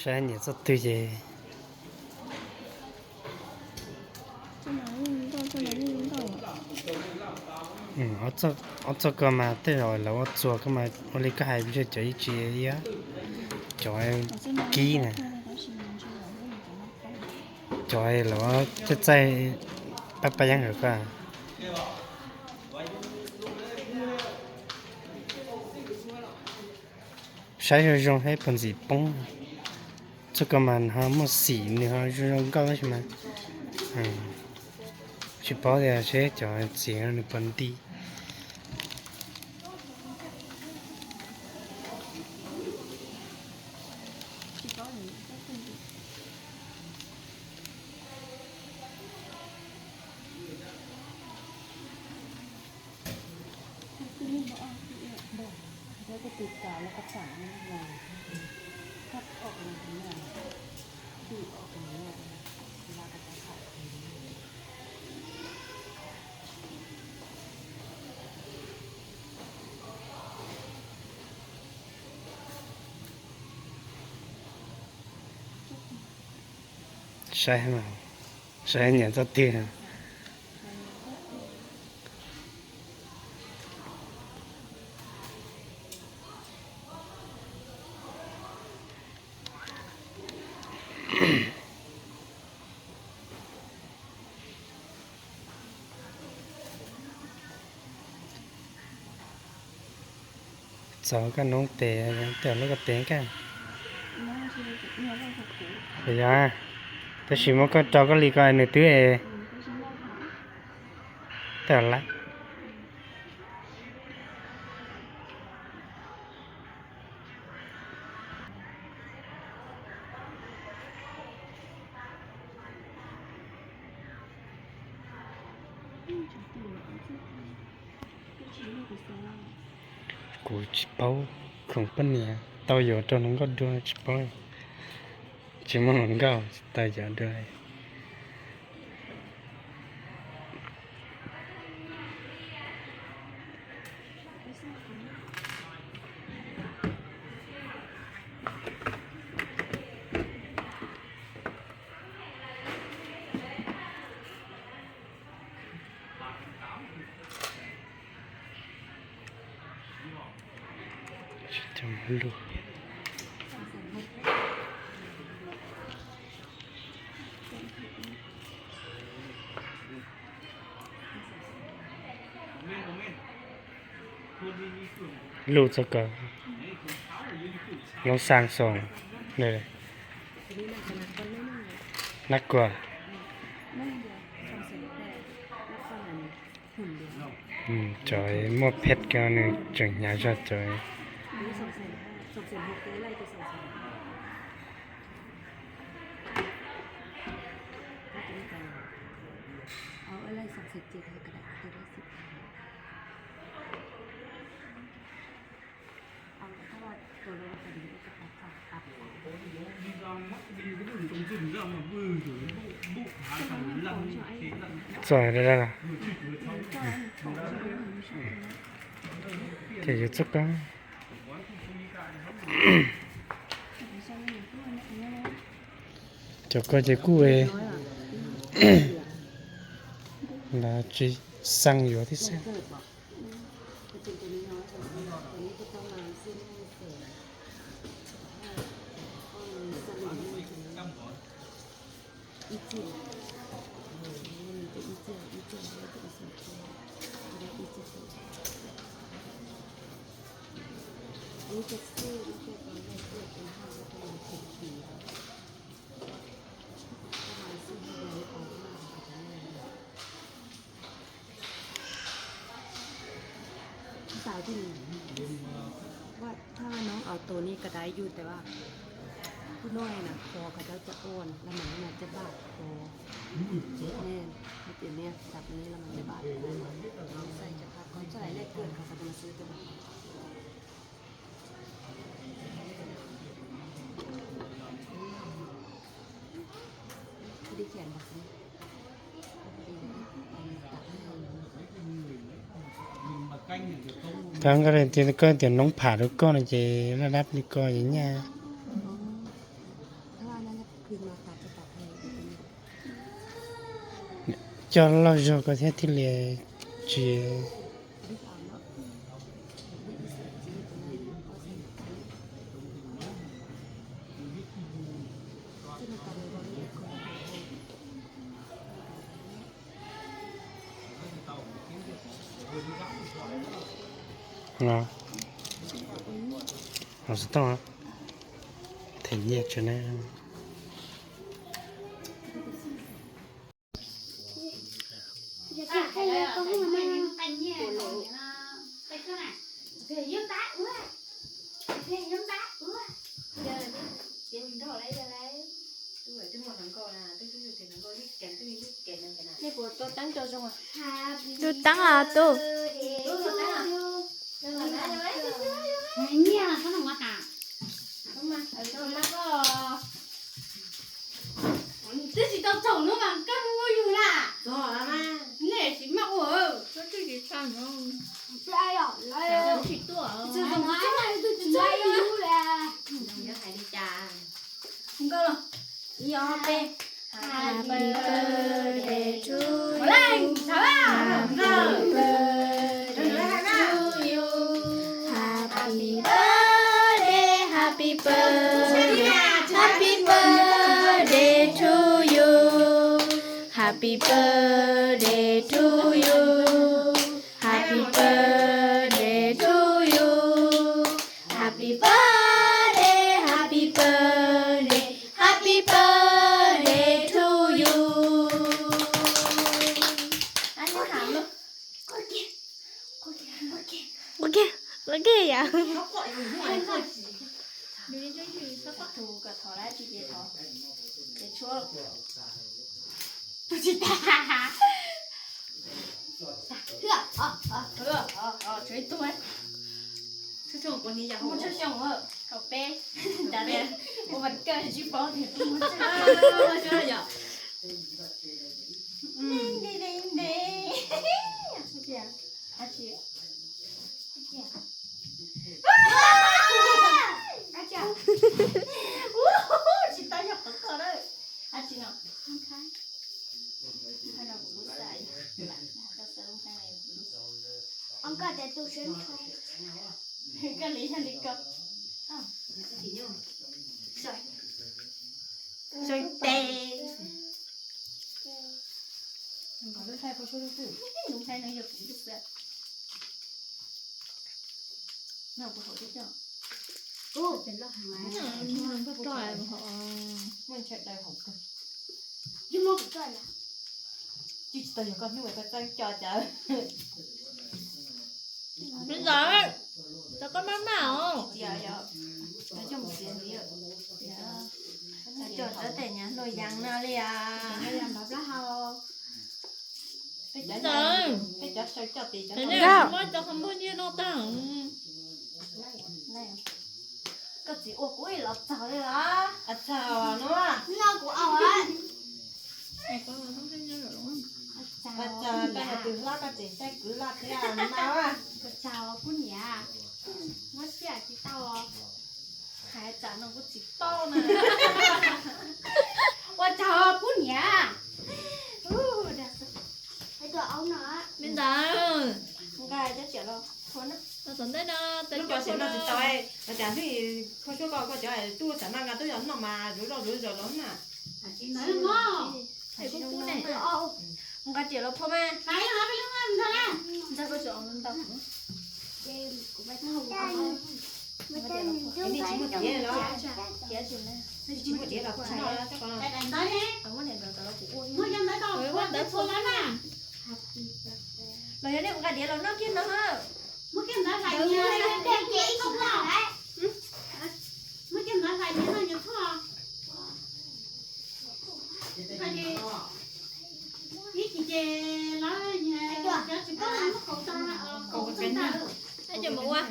Saib nyiam txoj twg ces ob txoj ko mas tej zaum lawv ua txuas ko mas ua li koj hais, cov ib tsi, cov kib na, cov lawv txaij txaij pab pab yeeb hawm ko. Saib zoo zoo saib puas ntxim poob. Txoj ko mas ho muaj xim, nws ho zoo zoo nkauj tab sis mas tsis paub tias seb cov txiv no nws puas nti. Saib, saib nyiam txoj twg. Txog koj noob tes, tej lub koj tes kaj. Yog, tab sis muab koj rau koj li ko nws twb, tej lawm. Kuv tsis paub, khoom poj niam tau yuav rau hluas nkauj dua tsis paub, tsis muaj hluas nkauj tsis tau yuav dua. Lub txoj ko, lub xaa xoom, nab kuam. Cov muaj pheb ko nws tseem hnyav zog cov. Txog, ces yuav txog ko. Cov ko ces kuj, lawv tsis xaa yuav tib xwb.ถ้าน้องเอาตัวนี้ก็ได้อยู่ แต่ว่าผู้น้อยนะ คอเขาเจ้าจะอ่อน แล้วมันน่าจะบาดคอ แม่น มันเป็นเนี่ย จับอันนี้แล้วมันจะบาดคอ ใส่จะพักก่อน เท่าไหร่แรกเกิดเขาก็จะมาซื้อตัวนี้ พอดีแขนบอกนี่ พอดี เอามือตัดให้ Koj nkauj tias koj tias noob pham rau koj no ces laj dab li koj ces nyaj. Coj loj zog koj thiab thiaj li tsis. Los, los xov tooj, them nyiaj tsev na. Tus teeb os tus. Twb tsis tau tsaug no mas koj mus ua yus na. Nej tsis maj ua. Nkauj los. Ib ob peb. Happy birthday to you. Happy birthday to you. Happy birthday, happy birthday, happy birthday to you. Happy birthday to you. Happy birthday to you. Happy birthday, happy birthday, happy birthday to you. Ua ke, ua ke yam. Tus tsis tag. Tshuav ib tug. Muaj tsawg xyoo? Kaum peb. Cas li ua vas kawj tsis paub tias muaj tsawg xyoo. Tsis tau yog qhov koj lawm. Ab tsi no. Koj li yog li ko. Zoo tes. Tsis tau yog koj hnub koj txeeb coj cas. Me ntxawm, cov koj maj maj os. Coj cov tej nyuag hlua yees no li os. Peb cov sau coj tes cov, nej tsis muab cov qhov muag nyiaj no tag. Koj txiv ua kuv ib los txaug li los? Txaug no. No kuv au. Txaug, koj yog tus hlob koj tseem saib kwv loj thiab no. Txaug kub niam, muab xiam tsis tau. Hais tsam no kuv tsis paub na. Ua tsaug kub niam. Me ntxawm, nqa cov tsiam los phua na. Tom ntej no, lub cov tsiam no tsis tau, los cas hnub kho suab koj koj cov tub xam no nqa tub yog noj mas zuv zoj zuv zos los na. Nqa tsiam los phua mas. Ntxawg koj tsis ntau. Tsis muaj tiav los? Tsis muaj tiav los kuv noj. Los yog nej ua nqa diav los noj kiag no. Ib chim ces lawv cov tsis paub lub qhov txog qhov txog ntawd. Ib chim mus ua.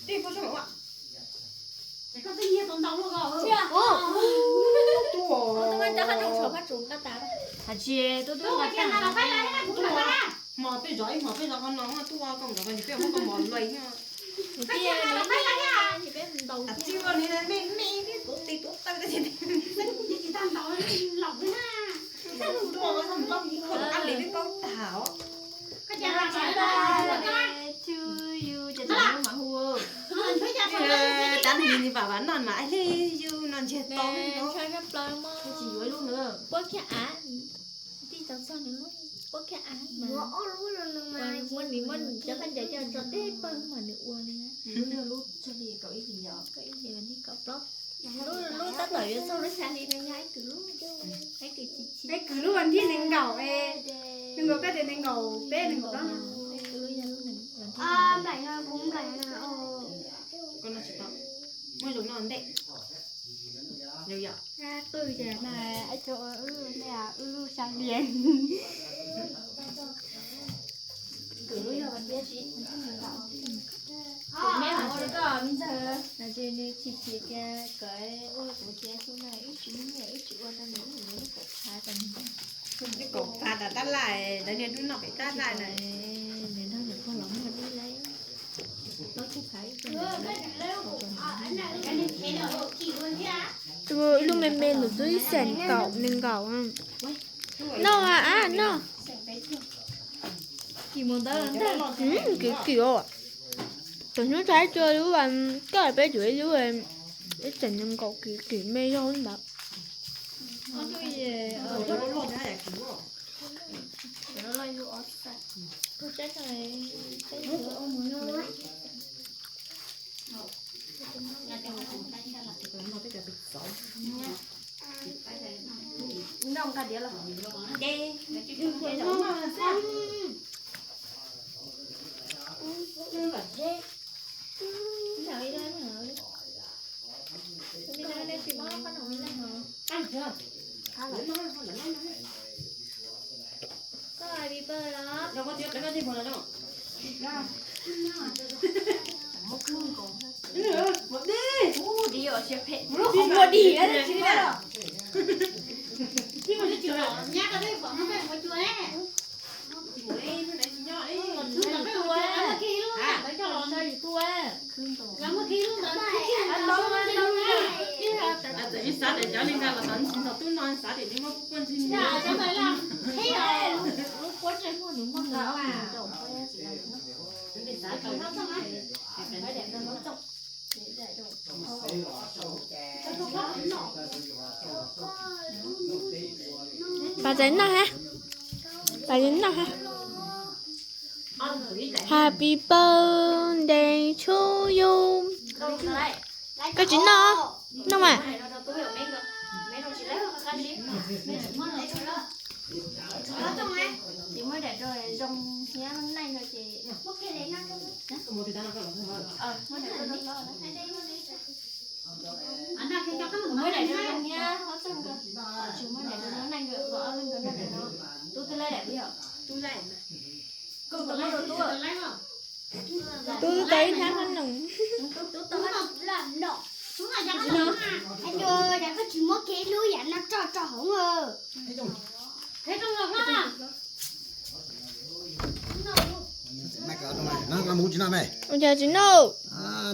Tij puas tsuaj ua. Ces koj twb nyiag tau ntau luaj ko. Tus cov haj tseem tshuav phaj tsuv nqa tas. Hais tsis tub tub, hmo peb zov ib hmos peb zov qhov no, tub ua koj zov koj, peb ua koj mos luj. Txiv ua li me me peb tuav tes tuav taw, tub ua koj mus koj kab li peb paub tag os. Tab sis vam vam noj mas li yus no ntsiag to. Tsis yuav lub na. Puab kiag av, tij tau txog nws lub, puab kiag av mas muab nws muab nws cov khaub ncaws coj tso teb pawg mas nws ua li na. Lub tsawg li kaum ib hlis yom? Kaum ib hlis mas nti kaum plaub. Lub tab tom yuav txog lub xya hli no yog ib kwv lub, ib kwv lub vas thib nees nkaum, nees nkaum peb, nees nkaum peb, nees nkaum plaub. Koj noj tsis tau, muab zoo noj ntej. Qwj ces mas ib co ua wb ntej, wb lub xya hli. Kwv lub yog vas thib tsis, me ua li koj me ntxawg. Nws chim chim tias kawg ua kuv tias xu na ib tsis nyiam ib tsis ua rau nws, nws lub kaum phav tas nws, kaum phav tas tab laj, lawv niag dub noj pem tab laj na. Nws nrog nws pog los muag dib lawm. Tus ib lub me me ntawm twb ib xees kaum nees nkaum. Noj a, noj. Kim kim os. Tam hnub thaib cua lub, koj peb cuav ib lub, ib xees nees nkaum, kim kim me zog ntawd. Ib xav tias cov li nqa los tau ntsis ntau tub no xav tias nws muab kuj kuaj ntsis ntau. Pas tais noj ha, pas tais noj ha. Happy birthday to you. Koj tsis noj, noj mas. Tub tau ib hnab qhob noom. Koj tsis muab kiag ib lub yam no roj rau hauv. Ua cas tsis noj?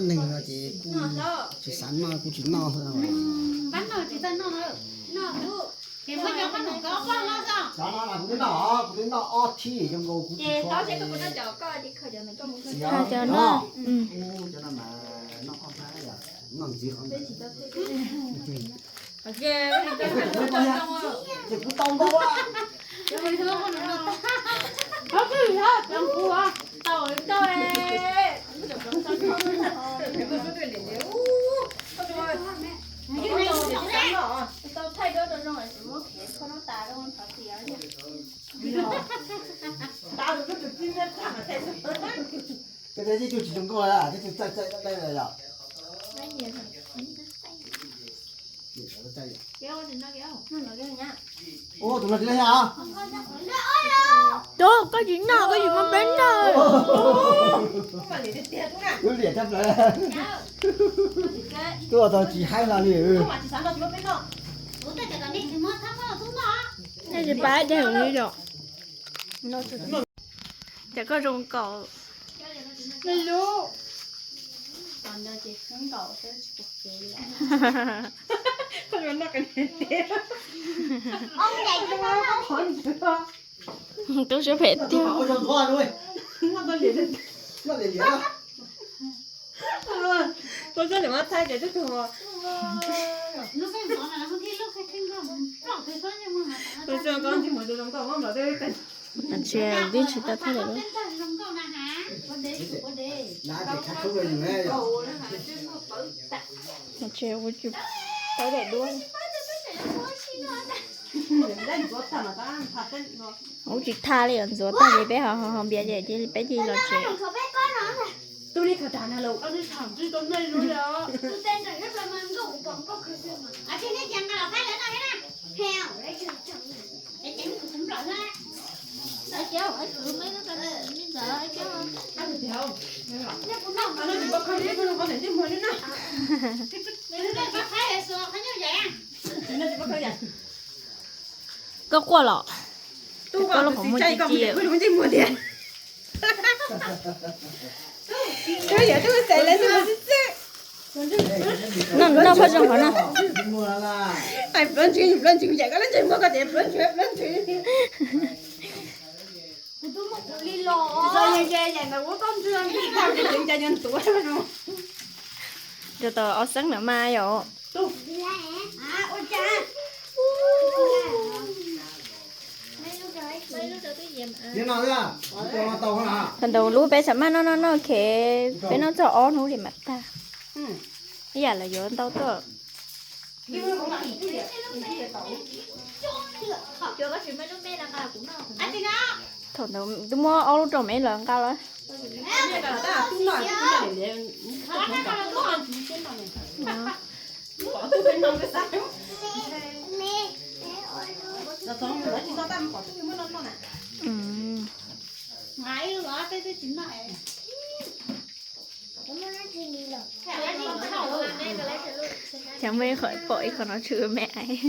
Neeg no ces kuj tsis xav noj kuj tsis noj. Kuv twb noj, kuv twb noj ob thib zoo nkaus kuv tsis txhob. Cov no, cov no mas noj ob hnab, noj ntxiv qhov ntawd. Ces kuv tau nkaus. Koj twb tsis zoo nkauj lawm, twb txaij txaij dab dab yom. Tus no tsis leej thiab. Tus koj tsis noj, koj tsis muab peb noj. Lub liam tshaj plaws. Tuaj tau tsis haib hlo li. Tsis pab ces hauv li lawm. Ces koj zoo nkaus. Tub siab phem tiag. Tsis, twb tsis tau thaij lawm. Tsis, kuv tsis paub daim duab. Kuv tsis thaij li os, ntxuav tag ces peb ho ho npias ces cia li peb cia li los tsev. Koj quaj los? Koj los qhov muag ci ci. Noj, noj phoj zoo qhov no. Rau tau ob xeeb ntawd mas yom. Thaum ntawd lub peb xam maj noj noj noj khev, peb noj txog ob hnub li mam tag. Ib yam lawv yuav ntau tuaj. Thaum ntawd twb muab ob lub rau me lawv nqa los. Ces muaj ib qho pom ib qho no tshwm me aiv.